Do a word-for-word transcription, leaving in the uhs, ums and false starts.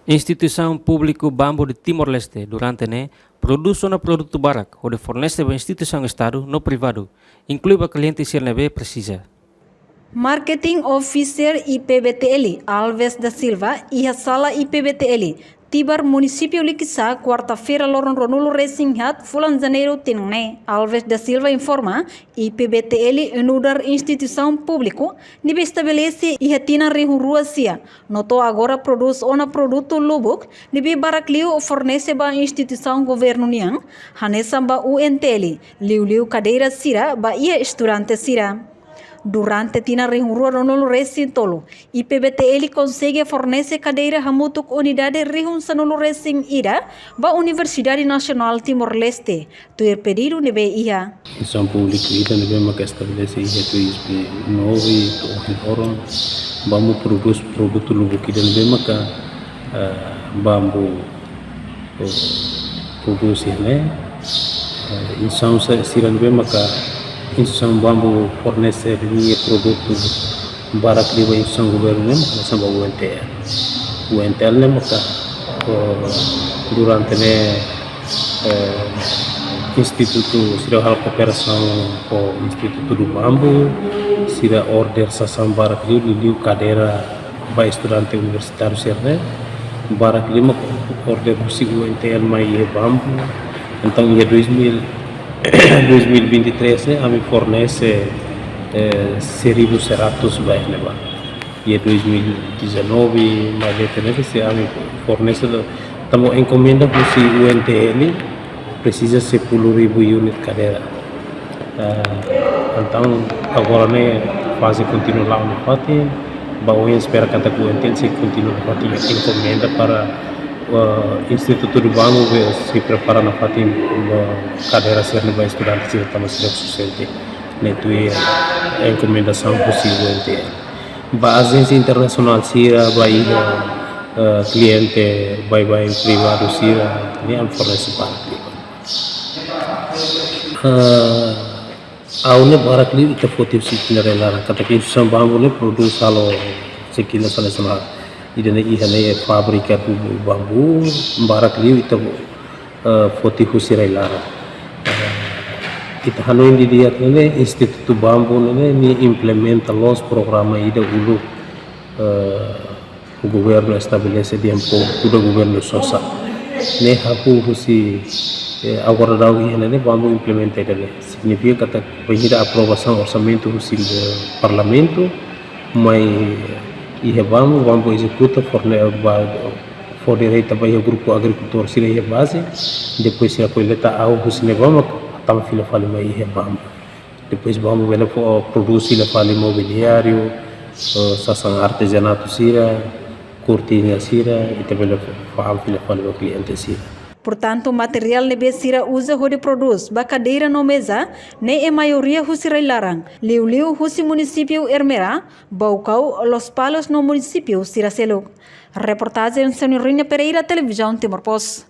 Instituisaun Públiku Bambu de Timor-Leste durante ne'e produz ona produtu barak hodi fornese ba instituisaun Estadu no privadu, inklui ba kliente sira ne'ebé presiza. Marketing Officer I P B T L, Alves da Silva, iha sala I P B T L, Tibar, Munisípiu Likisá, kuarta-feira, loron ruanulu-resin-haat, fulan Janeiru, tinan ne'e. Alves da Silva informa, I P B T L nu'udar instituisaun públiku ne'ebé estabelese iha tinan rihun rua sia, no to'o agora produz ona produtu lubuk ne'ebé barak liu fornese ba instituisaun governu nian, hanesan ba U N T L, liuliu kadeira sira ba iha estudante sira. Durante tinan rihun rua ruanulu-resin-tolu, I P B T L konsege fornese kadeira hamutuk unidade rihun sanulu-resin-ida ba Universidade Nasionál Timor-Leste, tuir pedidu ne'ebé iha. Instituisaun públiku ida ne'ebé maka estabelese iha dois mil e nove to'o ohin loron, Bambu produz produtu lubuk ida ne'ebé maka, eh, Bambu, eh, produz iha ne'e, eh, instituisaun sa-, sira ne'ebé maka instituisaun Bambu fornese nia produtu barak liu ba instituisaun governu nian, hanesan ba U N T L. U N T L ne'e maka, eh, durante ne'e, eh, institutu sira halo kooperasaun ho Instituto do Bambu, sira order sasán barak liu, liuliu kadeira ba estudante universitáriu sira-ne'e, barak liu mak order husi U N T L mai iha Bambu. Entaun, iha dois mil, dois mil e vinte e três ne'e, ami fornese, eh, seribu seratus ba iha ne'ebá. Iha dois mil e dezanove, mai leten ne'e, se ami fornese, tanba enkomenda husi U N T L, presiza sepuluh ribu unit kadeira. Ah, entaun, agora ne'e faze kontinua la'o nafatin, ba oin espera katak U N T L sei kontinua nafatin enkomenda para, ah, Instituto do Bambu, be sei prepara nafatin, ah, kadeira sira-ne'e ba estudante sira tanba sira sustenta. Ne'e tuir enkomendasaun husi U N T L. Ba ajénsia internasionál sira, ba iha, eh, kliente baibain privadu sira, ne'e ami fornese barak liu. Eh, ha'u ne'e barak liu ita foti husi tinan rai laran, katak instituisaun Bambu ne'e produz halo sekila sale solar. Ida-ne'e iha ne'e fábrika do bambu, barak liu ita, eh, foti husi rai laran. Eh, ita hanoin didi'ak ne'e, Instituto Bambu ne'e, nia implementa loos programa ida uluk, eh, governu estabelese dehan po, kuda governu sosa. Ne'e hahú husi, eh, agora daudaun iha ne'e, Bambu implementa ida-ne'e. Signifika katak bainhira aprovasaun orsamentu husi, eh, parlamentu, mai iha Bambu, Bambu ezekuta, forne-, ba, fó direta ba iha grupu agrikultór sira iha baze, depois sira koleta hahú husi ne'ebá mak tama fila fali mai iha Bambu. Depois Bambu bele fó, produz fila fali mobiliáriu, eh, sasán artezanatu sira, kortina sira, ita bele fó, fó fila fali ba kliente sira. Portantu, materiál ne'ebé sira uza hodi produz ba kadeira no meza, ne'e maioria husi rai laran, liuliu husi munisípiu Ermera, Baucau, Lospalos no munisípiu sira seluk. Reportajen Senhorina Pereira, Televizaun Timor Post.